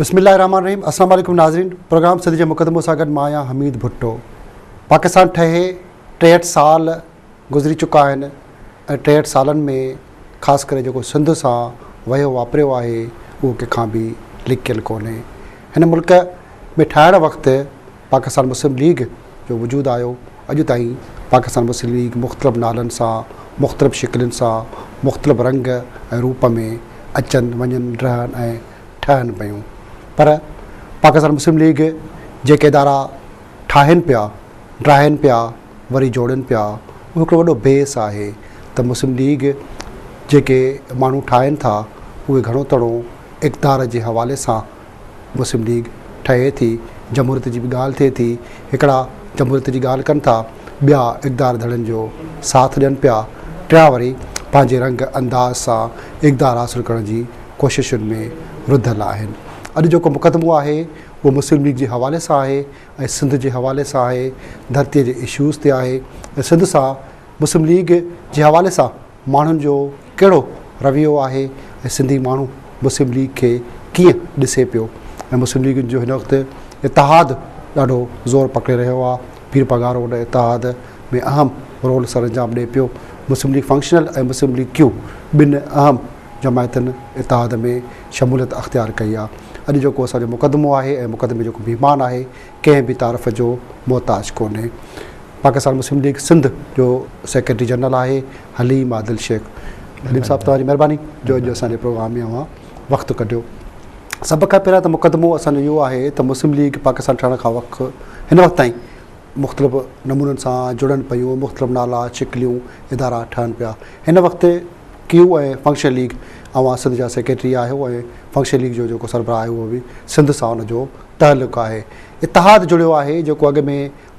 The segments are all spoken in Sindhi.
بسم الله الرحمن الرحيم السلام عليڪم ناظرين پروگرام سنڌ جي مقدمو سان گڏ مان آهيان حميد ڀٽو پاڪستان ٺهي 63 سال گذري چڪا آهن ۽ 63 سالن ۾ خاص ڪري جيڪو سنڌ سان وهيو واپريو آهي اهو ڪنهن کان به لڪيل ڪونهي هن ملڪ ۾ ٺاهڻ وقت پاڪستان مسلم ليگ جو وجود آيو، اڄ تائين پاڪستان مسلم ليگ مختلف نالن سان، مختلف شڪلين سان، مختلف رنگ ۽ روپ ۾ اچن، وڃن، رهن ۽ ٺهن پيون. پر پاڪستان مسلم ليگ جيڪي ادارا ٺاهين پيا، ڊاهين پيا، وري جوڙين پيا، اهو هڪڙو وڏو بيس آهي ته مسلم ليگ جيڪي ماڻهو ٺاهين ٿا، اهي گهڻو تڻو اقتدار جي حوالي سان مسلم ليگ ٺهي ٿي، جمهوريت جي به ڳالهه ٿئي ٿي، هڪڙا جمهوريت جي ڳالهه ڪن ٿا، ٻيا اقدار ڌڙن جو ساٿ ڏين پيا، ٽيان وري پنهنجي رنگ انداز سان اقدار حاصل ڪرڻ جي ڪوششن ۾ رڌل آهن. اڄ جيڪو مقدمو آهي اهو مسلم ليگ جي حوالي سان آهي ۽ سنڌ جي حوالي سان آهي، ڌرتيء جي اشوز تي آهي ۽ سنڌ سان مسلم ليگ جي حوالي سان ماڻهن جو ڪهڙو رويو آهي ۽ سنڌي ماڻهو مسلم ليگ کي ڪيئن ڏسي پيو ۽ مسلم ليگ جو هن وقت اتحاد ڏاڍو زور پڪڙي رهيو آهي پير پاڳارو ان اتحاد ۾ اهم رول سرانجام ڏئي پيو مسلم ليگ فنڪشنل ۽ مسلم ليگ ڪيو ٻن اهم جماعتن اتحاد ۾ شموليت اختيار ڪئي آهي اڄ جيڪو اسان جو مقدمو آهي ۽ مقدمي جو جيڪو مهمان آهي ڪنهن به تعارف جو محتاج ڪونهي پاڪستان مسلم ليگ سنڌ جو سيڪريٽري جنرل آهي حليم عادل شيخ. حليم صاحب توهان جي مهرباني جو اڄ اسان جي پروگرام ۾ اوهان وقت ڪڍيو. سڀ کان پهريان ته مقدمو اسان جو اهو آهي ته مسلم ليگ پاڪستان ٺهڻ کان وقت هن وقت تائين مختلف نمونن سان جڙن پيون، مختلف نالا، شڪليون، ادارا ٺهن پيا. هن وقت ڪيو ۽ فنڪشنل ليگ اوهان سنڌ جا سيڪريٽري آهيو ۽ فنڪشنل ليگ جو جيڪو سربراهه آهي اهو به سنڌ سان ان جو تعلق آهي. اتحاد جڙيو آهي جيڪو اڳ ۾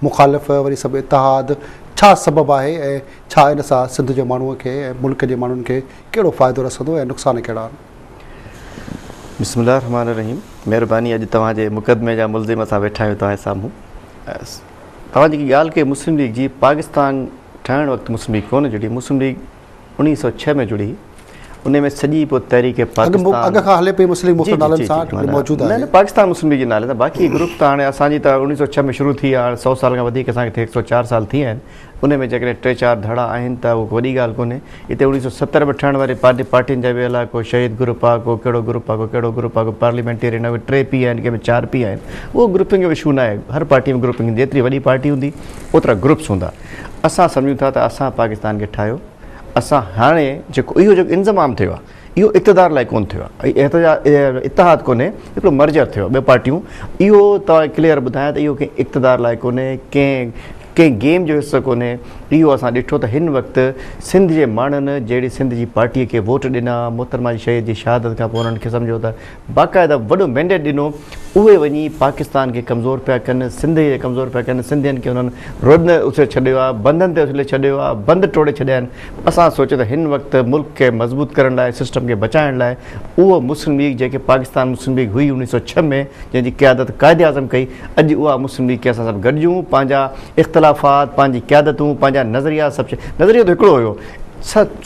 مخالف وري سڀ اتحاد ڇا سبب آهي ۽ ڇا ان سان سنڌ جي ماڻهو کي ۽ ملڪ جي ماڻهن کي ڪهڙو فائدو رسندو ۽ نقصان ڪهڙا آهن؟ بسم الله الرحمٰن الرحيم مهرباني اڄ توهان جي مقدمي جا ملزم اسان ويٺا آهيون توهان جي سامهون توهان جيڪي ڳالهه ڪئي مسلم ليگ جي پاڪستان ٺهڻ وقت مسلم ليگ ڪونه جڙي مسلم ليگ 1906 ۾ جڙي ان ۾ سڄي پوء تحريڪ پاڪستان اڳ کان هلي پئي مسلم مفت نالن سان موجود آهي. نه نه پاڪستان مسلم ليگ جي نالي سان باقي گروپ ته هاڻي اسان جي ته 1906 ۾ شروع ٿي آهي 100 سال کان وڌيڪ اسان کي 104 سال ٿي ويا آهن ان ۾ جيڪڏهن ٽي چار ڌڙا آهن ته اهو وڏي ڳالهه ڪونهي اتي 1970 ۾ ٺهڻ واري پارٽي پارٽين جا به الاء ڪو شهيد گروپ آهي ڪو ڪهڙو گروپ آهي ڪو ڪهڙو گروپ آهي ڪو پارليامينٽيرين آهي ٽي پي آهن ڪنهن ۾ چار پي آهن اهو گروپنگ جو اشو ناهي هر پارٽي ۾ گروپنگ جيتري وڏي پارٽي هوندي اوترا گروپس هوندا اسان سمجهون ٿا ته اسان پاڪستان کي ٺاهيو اسان هاڻي جيڪو اهو جيڪو انضمام ٿيو آهي اهو اقتدار لاء ڪونه ٿيو آهي احتجاج اتحاد ڪونهي هڪڙو مرجر ٿيو آهي ٻه پارٽيون اهو توهان ڪليئر ٻڌايان ته اهو ڪنهن اقتدار لاء ڪونهي ڪنهن ڪنهن گيم جو حصو ڪونهي اهو اسان ڏٺو ته هن وقت سنڌ جي ماڻهن جهڙي سنڌ جي پارٽي کي ووٽ ڏنا محترمه جي شهيد جي شهادت کان پوء انهن کي سمجهو ته باقاعده وڏو مينڊيٽ ڏنو، اهي وڃي پاڪستان کي ڪمزور پيا ڪن، سنڌ کي ڪمزور پيا ڪن، سنڌين کي انهن روڊن تي اڇلي ڇڏيو آهي، بندن تي اڇلي ڇڏيو آهي، بند ٽوڙي ڇڏيا آهن، اسان سوچيو ته هن وقت ملڪ کي مضبوط ڪرڻ لاء سسٽم کي بچائڻ لاء اهو مسلم ليگ جيڪي پاڪستان مسلم ليگ هئي 1906 ۾ جنهن جي قيادت قائد اعظم ڪئي اڄ اها مسلم ليگ کي اسان سڀ گڏجون پنهنجا اختلافات پنهنجي قيادتون پنهنجا نظريا سڀ نظريو ته هڪڙو هيو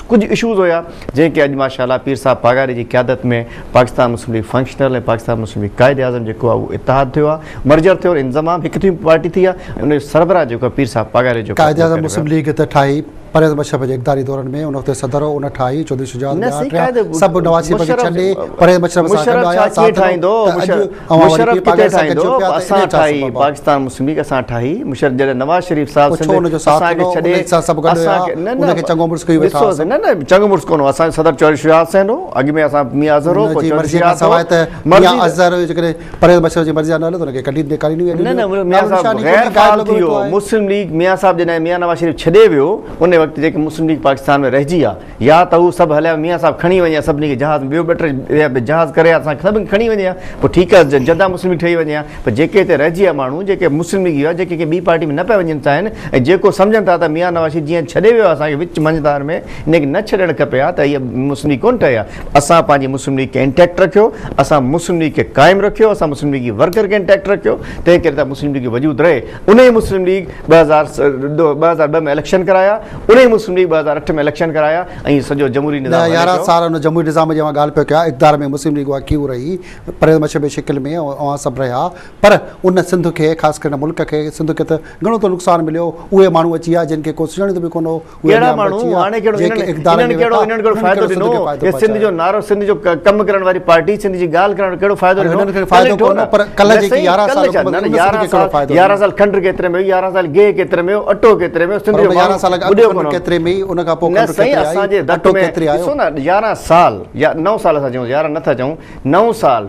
ڪجهه اشوز هيا جنهن کي اڄ ماشاء الله پير صاحب پاڳاري جي قيادت ۾ Pakistan Muslim league functional ۽ Pakistan Muslim league Quaid Azam جيڪو آهي اهو اتحاد ٿيو آهي مرجر ٿيو انضمام هڪ ٿي پارٽي ٿي آهي ۽ ان جو سربراهه جيڪو آهي پير صاحب پاڳاري جو قائد اعظم مسلم ليگ ته ٺاهي پرويز مشرف جي اقتداري دورن ۾ ان وقت صدر هو ان ٺاهي چوڌري شجاعت ٻيا ٽيا سڀ نواز شريف کي ڇڏي پرويز مشرف سان گڏ آيا ساٿ ڏنو ته اڄ اوهان وري پير پاڳاري سان گڏجو پيا ته ان جو ڇا سبب آهي؟ پاڪستان مسلم ليگ اسان ٺاهي مشرف جڏهن نواز شريف صاحب پوء ڇو ان جو ساٿ اسان کي ڏنو ڇڏي ان سان سڀ گڏ هيا اسان کي نه ان کي نه چڱو مڙس ڪيو ويٺا ڏسو هئا نه نه چڱو مڙس ڪونه هو اسان جو صدر چوڌري شجاعت حسين هو اڳ ۾ اسان ميان اظهر هو ان پوء جي چوڌري مرضي کان شجاعت هو سواء ته مرضي ميان اظهر جيڪڏهن پرويز مشرف جي مرضي سان نه هليو ته ان کي ڪڍي نيڪالي ڏني نه نه ميان صاحب غير فعال ٿي ويو مسلم ليگ ميان صاحب جڏهن ميان نواز شريف ڇڏي ويو ان وقت جيڪي مسلم ليگ پاڪستان ۾ رهجي ويا يا ته هو سڀ هليا ميان صاحب کڻي وڃي ها سڀني کي جهاز ۾ ٻيو ٻه ٽي جهاز ڪري ها اسان کي سڀني کي کڻي وڃي ها پوء ٺيڪ آهي جدا مسلم ليگ ٺهي وڃي ها پر جيڪي هتي رهجي ويا ماڻهو جيڪي مسلم ليگي هئا جيڪي ڪنهن ٻي پارٽي ۾ نه پيا وڃڻ چاهين ۽ جيڪو سمجهن ٿا ته ميان نواز شريف جيئن ڇڏي ويو آهي اسان کي وچ منجهڌار ۾ ان کي نه ڇڏڻ کپي ها ته هيء مسلم ليگ ڪونه ٺهي ها اسان پنهنجي مسلم ليگ کي انٽيڪٽ رکيو اسان مسلم ليگ کي قائم رکيو اسان مسلم ليگ جي ورڪر کي انٽيڪٽ رکيو تنهن ڪري ته مسلم ليگ جو وجود رهي انهيء مسلم ليگ 2002 ۾ اليڪشن ڪرايا. ان ئي مسلم ليگ 2008 ۾ اليڪشن ڪرايا ۽ سڄو جمهوري نظام هلي پيو. 11 سال ان جمهوري نظام جي اوهان ڳالهه پيو ڪيا، اقتدار ۾ مسلم ليگ اها ڪيو رهي، پرويز مشرف جي شڪل ۾ اوهان سڀ رهيا، پر ان سنڌ کي خاص ڪري هن ملڪ کي سنڌ کي ته گهڻو ته نقصان مليو، اهي ماڻهو اچي ويا جن کي ڪو سڃاڻيندو به ڪونه هو، اهي ڪهڙا اڃا به ماڻهو اچي ويا هاڻي ڪهڙو جيڪي انهن اقتدار انهن ۾ ڪهڙو ويٺا انهن ڪهڙو انهن فائدو ڪهڙو سنڌ ڏنو کي فائدو هي سنڌ جو پهچايو. نعرو سنڌ جو ڪم ڪرڻ واري پارٽي سنڌ جي ڳالهه ڪرڻ وارو ڪهڙو فائدو پر ڏنو هنن کي ڪلهه فائدو ڏٺو ڪونه نه پر ڪلهه نه جيڪي سائين 11 سال ڪلهه ڇا حڪومت نه نه ڪئي ان سنڌ 11 کي ڪهڙو سال فائدو 11 ڏنو. سال کنڊ ڪيتري ۾ هئي 11 سال گيهه ڪيتري ۾ هيو اٽو ڪيتري ۾ هيو سنڌ پر جو ان ماڻهو 11 سال اڳ ٻڏيو کنڊ ڪونه ڪيتري ۾ هئي ان کان پوء نه کنڊ سائين ڪيتري آئي اسان جي دڪ اٽو ۾ ڪيتري آيو. ڏسو نه 11 سال يا 9 سال اسان چئون 11 نٿا چئون 9 سال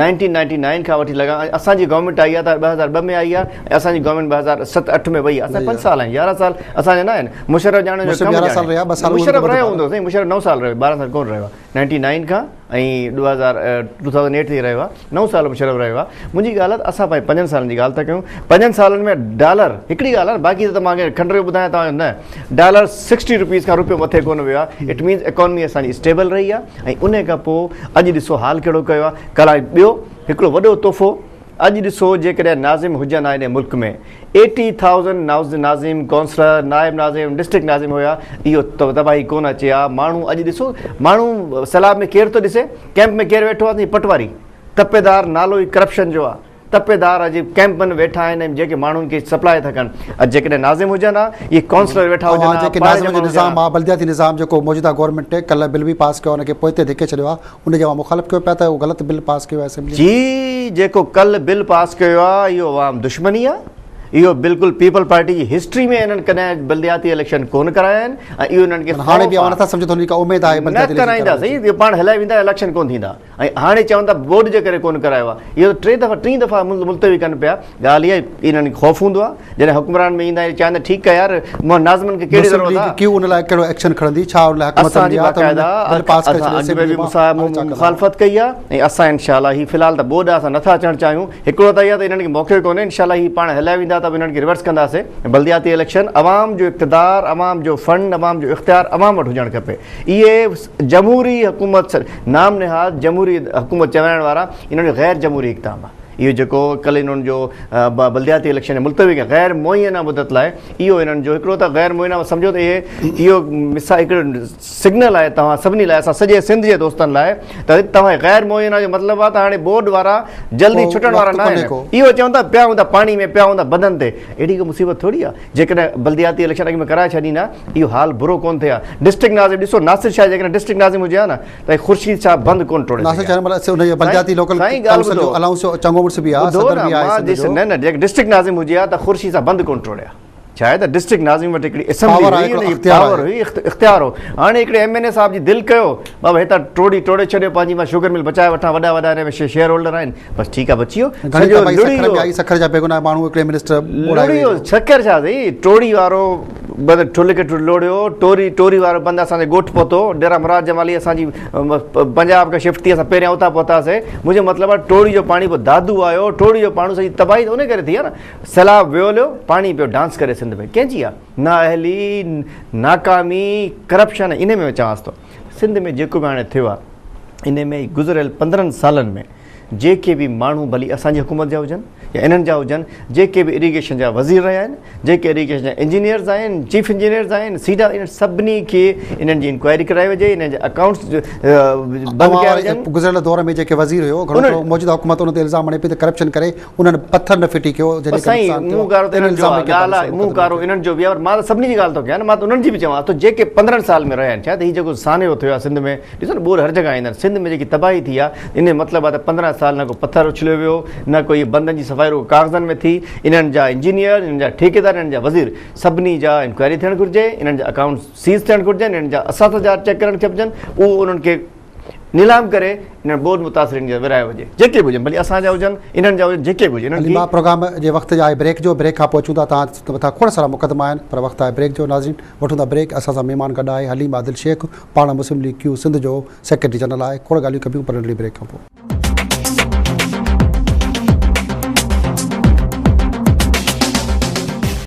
1999 کان وٺي لڳا اسان جي گورنمينٽ آئي آ ته 2002 ۾ آئي آ ۽ اسان جي گورنمينٽ 2007 8 ۾ وئي آ اسان 5 سال آهن 11 سال اسان جا نه آهن مشرف ڄاڻي جو مشرف ڪم 11 سال ڄاڻي رهيا 2 سال مشرف رهيو هوندو سائين مشرف 9 سال رهيو 12 سال ڪونه رهيو آ 99 کان ۽ 2008 تائين رهيو آ 9 سال مشرف رهيو آ منهنجي ڳالهه آ ته اسان پنهنجي 5 سالن جي ڳالهه ٿا ڪيون 5 سالن ۾ ڊالر هڪڙي ڳالهه آ نه باقي ته مان کي کنڊ جو ٻڌايان توهان نه ڊالر 60 روپيز کان روپيو مٿي ڪونه ويو آ it means economy اسان جي اسٽيبل رهي آ ۽ ان کان پوء اڄ ڏسو حال ڪهڙو ڪيو آ ڪلا ٻيو هڪڙو وڏو تحفو اڄ ڏسو جيڪڏهن ناظم هجن ها ان ملڪ ۾ ايٽي ٿائوزنڊ ناظم ڪونسلر نائب ناظم ڊسٽرڪٽ ناظم هيا اهو تباهي ڪونه اچي ها ماڻهو اڄ ڏسو ماڻهو سيلاب ۾ ڪير ٿو ڏسي ڪئمپ ۾ ڪير ويٺو آهي پٽواري تپيدار نالو ئي ڪرپشن جو آهي تپيدار اڄ ڪئمپن ويٺا آهن ۽ جيڪي ماڻهن کي سپلاء ٿا ڪن اڄ جيڪڏهن ناظم هجن ها اهي ڪونسلر ويٺا هجن ها جيڪي ناظم جو نظام آهي بلدياتي نظام جيڪو موجوده گورنمينٽ ڪلهه بل به پاس ڪيو ان کي پوئتي ڌڪي ڇڏيو آهي ان جي اوهان مخالف ڪيو پيا ته اهو غلط بل پاس ڪيو آهي اسيمبلي ۾. جي جيڪو ڪلهه بل پاس ڪيو آهي اهو عوام دشمني آهي اهو بلڪل پيپلز پارٽي جي هسٽري ۾ انهن ڪڏهن بلدياتي اليڪشن ڪونه ڪرايا آهن ۽ اهو انهن کي هاڻي به اوهان نٿا سمجهو ته انهن جي ڪا اميد آهي نه بلدياتي اليڪشن ڪرائيندا ڪرائڻ جي. سائين اهو پاڻ هلائي ويندا اليڪشن ڪونه ٿيندا ۽ هاڻي چون ٿا بورڊ جي ڪري ڪونه ڪرايو آهي اهو ته ٽي دفعا ٽين دفعا ملتوي ڪن پيا ڳالهه اها انهن کي خوف هوندو آهي جڏهن حڪمران ۾ ايندا آهن چاهين ته ٺيڪ آهي يار مون ناظمن کي ڪهڙي مسلم ضرورت ليگ آهي ڪيو ان لاء ڪهڙو ايڪشن کڻندي ڇا ان لاء حڪمت اسان جي عملي آهي ته باقاعده بل پاس ڪري اسان ڇڏي اڳ ۾ اسيمبلي به مان هاڻي ڇا ڪندا مخالفت ڪئي آهي ۽ اسان انشاء الله هي في الحال ته ٻوڏ آهي اسان نٿا اچڻ چاهيون هڪڙو ته اها ته انهن کي موقعو ڪونهي انشاء الله هي پاڻ هليا ويندا ته به انهن کي ريورس ڪنداسين بلدياتي اليڪشن عوام جو اقتدار عوام جو فنڊ عوام جو اختيار عوام وٽ هجڻ کپي اهي جمهوري حڪومت نام نهاد جمهوري حڪومت چوائڻ وارا انهن جو غير جمهوري اقدام آهي اهو جيڪو ڪلهه انهن جو بلدياتي اليڪشن ملتوي ڪيا غير معينه مدت لاء اهو انهن جو هڪڙو ته غير معينه سمجهو ته اهي اهو مثال هڪڙو سگنل آهي توهان سڀني لاء اسان سڄي سنڌ جي دوستن لاء ته توهان غير معينه جو مطلب آهي ته هاڻي بورڊ وارا جلدي ڇٽڻ وارا نه آهن اهو چون ٿا پيا هوندا پاڻي ۾ پيا هوندا بدن تي اهڙي ڪو مصيبت ٿوري آهي جيڪڏهن بلدياتي اليڪشن اڳ ۾ ڪرائي ڇڏين ها اهو حال برو ڪونه ٿئي ها ڊسٽرڪٽ ناظم ڏسو ناصر شاهه جيڪڏهن ڊسٽرڪٽ ناظم هجي ها نه ته خورشيد شاهه بند ڪونه ٽوڙي ناصر شاهه مطلب ان جو بلدياتي لوڪل ڪائونسل جو الائونس چڱو مڙس به آهي صدر به آهي سنڌ جو نه نه جيڪ ڊسٽرڪٽ ناظم هجي ها ته خورشيد شاهه بند ڪونه ٽوڙي ها ڇا آهي ته ڊسٽرڪٽ ناظم وٽ هڪڙي اسيمبلي هئي ان جي پاور هئي اختيار هو هاڻي هڪڙي ايم اين اي صاحب جي دل ڪيو بابا هتان ٽوڙي ٽوڙي ڇڏيو پنهنجي مان شوگر مل بچائي وٺان وڏا وڏا ان ۾ شيئر هولڊر آهن بس ٺيڪ آهي بچي ويو سڄو لڙي ويو سکر جا بيگناهه ماڻهو هڪڙي منسٽر لڙي ويو سکر ڇا سائين ٽوڙي وارو بند ٺل کي لوڙيو ٽوري ٽوري وارو بند اسان جي ڳوٺ پهتو ڊيرا مراد جمالي اسان جي پنجاب کان شفٽ ٿي اسان پهريان اتان پهتاسي منهنجو مطلب آهي ٽوڙي جو پاڻي پوء دادو آيو ٽوڙي جو پاڻي سڄي تباهي ته ان ڪري ٿي آهي نه سيلاب ويو هليو پاڻي پيو ڊانس ڪري سنڌ ۾ ڪنهن جي آهي نااهلي ناڪامي ڪرپشن ان ۾ چوانس ٿو سنڌ ۾ جيڪو به هاڻي ٿيو آهي ان ۾ گذريل 15 سالن ۾ جيڪي به ماڻهو ڀلي اسان جي حڪومت جا هجن يا انهن جا هجن جيڪي به اريگيشن جا وزير رهيا آهن جيڪي اريگيشن جا انجنيئرز آهن چيف انجنيئرز آهن سيڊا انهن سڀني کي انهن جي انڪوائري ڪرائي وڃي انهن جا اڪائونٽس بند ڪيا وڃن. گذريل دور ۾ جيڪي وزير هيو گهڻو ٿورو موجوده حڪومت ان تي الزام هڻي پئي ته ڪرپشن ڪري انهن پٿر نه ڦٽي ڪيو جنهن جي ڪري نقصان ٿيو منهن ڪارو ته انهن جو آهي ڳالهه آهي منهن ڪارو انهن جو به آهي پر مان ته سڀني جي ڳالهه ٿو ڪيان نه مان ته انهن جي به چوان ٿو جيڪي 15 سال ۾ رهيا آهن ڇا ته هي جيڪو سانحو ٿيو آهي سنڌ ۾ ڏسو نه ٻوڏ هر جڳهه ايندا آهن سنڌ ۾ جيڪي تباهي ٿي آهي ان جو مطلب آهي ته 15 سال نه ڪو پٿر اڇليو ويو نه ڪوئي بندن جي صفائي رڳو ڪاغذن ۾ ٿي انهن جا انجنيئر انهن جا ٺيڪيدار انهن جا وزير سڀني جا انڪوائري ٿيڻ گهرجي انهن جا اڪائونٽ سيز ٿيڻ گهرجن انهن جا اثاثا جات چيڪ ڪرڻ کپجن اهو انهن کي نيلام ڪري انهن ٻوڏ متاثرين کي ورهايو وڃي جيڪي به هجن ڀلي اسان جا هجن انهن جا هجن جيڪي به هجن انهن کي پروگرام جي وقت آهي بريڪ جو بريڪ کان پوء اچون ٿا توهان مٿان کوڙ سارا مقدما آهن پر وقت آهي بريڪ جو ناظرين وٺون ٿا بريڪ اسان سان مهمان گڏ آهي حليم عادل شيخ پاڻ مسلم ليگ ڪيو سنڌ جو سيڪريٽري جنرل آهي کوڙ ڳالهيون ڪبيون پر ننڍڙي بريڪ کان پوء.